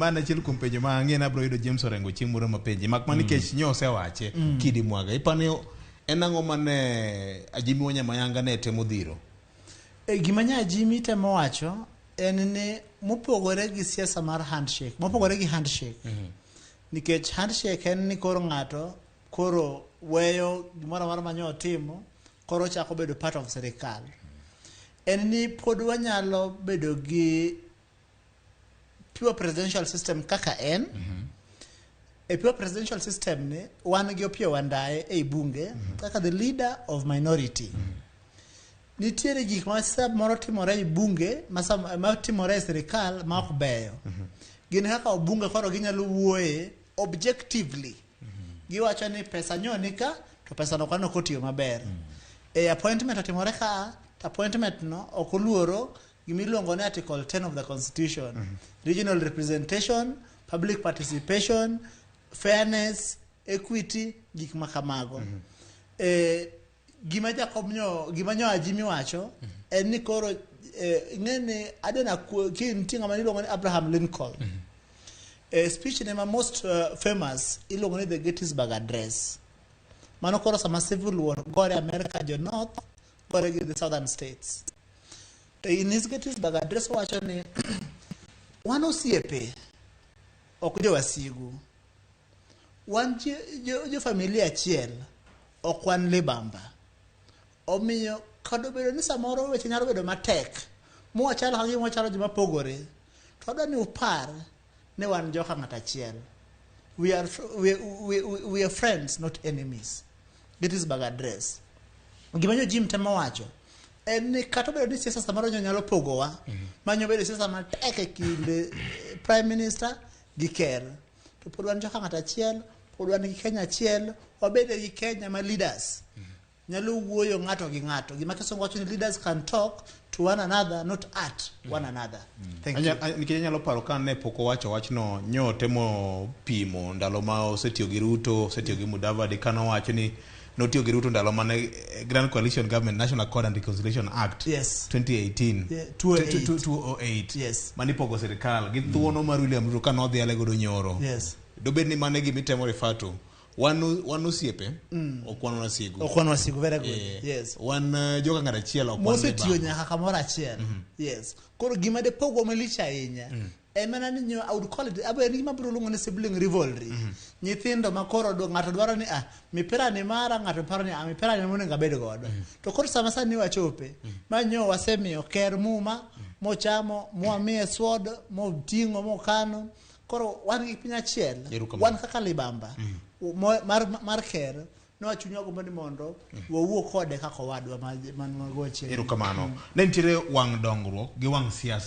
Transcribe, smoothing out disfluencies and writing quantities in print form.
Ma en achiel kuom penjo ma ang'e ni abiro yudo James Orengo chieng' moro mapenje. Mak mana nikech nyo osewache Kidi Mwaga. Ipani en ang'o mane Ajimi Wanyama Yanga ne temo dhiro? E, gima nya Jimmy temo wacho en ni mopogore gi siasa mar handshake, mopogore gi handshake. Nikech handshake en ni koro ng'ato koro weyo gimoro amora ma nyo otimo, koro ochako bedo part of sirikal. En ni pod wanyalo bedo gi pure presidential system kaka en. E pure presidential system ni wan gi Opiyo Wandayi ei bunge kaka the leader of minority. Nitiere gik ma samoro timore e bunge ma matimore e sirikal ma ok beyo. Gin kaka obunge koro ginyalo wuoye objectively. Giwacho ni pesa nyo ni ka to pesa no ok kotiyo maber. E appointment otimore ka to appointment no ok oluoro gimiluongo ni Article 10 of the Constitution. Regional representation, public participation, fairness, equity, gik ma kamago. E, gima Jacob nyo gima nyo Ajimi wacho en ni koro ing'e ni adena ki nitie ng'ama iluongo ni Abraham Lincoln. E, speech ne ma most famous iluongo ni the Gettysburg Address. Mano koro sama civil war gore America jo North gore gi the Southern states. To in his Gettysburg Address owacho ni wan osiepe ok jowasigu. Wan jo familia achiel ok wan libamba. Omiyo kata obedo ni samoro weche nyalo bedo matek mwachalo ka gima wachalo joma pogore to adwa ni upar ni wan joka ng'ato achiel. We are friends not enemies. Gettysburg Address. Gima nyo Jim temo wacho en ni kata obedo ni siasa samoro nyo nyalo pogowa ma nyo bedo siasa matek e kind prime minister gi ker to pod wan joka ng'ato achiel pod wan gi Kenya achiel wabede gi Kenya ma leaders nyalo wuoyo ng'ato gi ng'ato gima kisungu wacho ni leaders can talk to one another not at one another. Thank you. Nikech anyalo paro ka ne pok owacho wachno nyo temo pimo ndalo ma osetiyo gi Ruto osetiyo gi Mudavadi ka nowacho ni notiyo gi Ruto ndalo mane Grand Coalition Government National Accord and Reconciliation Act 2018. Yeah, 208. 208. Yes. Manipogo sirikal gi thuono mar William Ruto ka nodhiale godo nyoro. Dobed ni mano e gima itemo refer to wan osiepe ok wan wasigu. Ok wan wasigu, very good. Wan joka ng'at achiel ok wan mosetiyo libamba. Nyaka kamoro achiel. Yes, koro gima de pogwa malich ahinya en mana ni nyo I would call it abe ni gima biro luongo ni sibling rivalry. Nyithindo ma koro ng'ato dwaro ni ah mipira ni mara ng'ato paro ni ah mipira ni monego abed godo. To koro sama sani wachope ma nyo wasemiyo ker muma mochamo mwamiye sword moting'o mokano koro wan gi piny achiel. Erokamano. Wan kaka libamba mar ker no chunywa gombo ni mondo wawuo kode kaka owadwa man mago achiel. Erokamano. Ne nitiere wang' dongruok gi wang' siasa.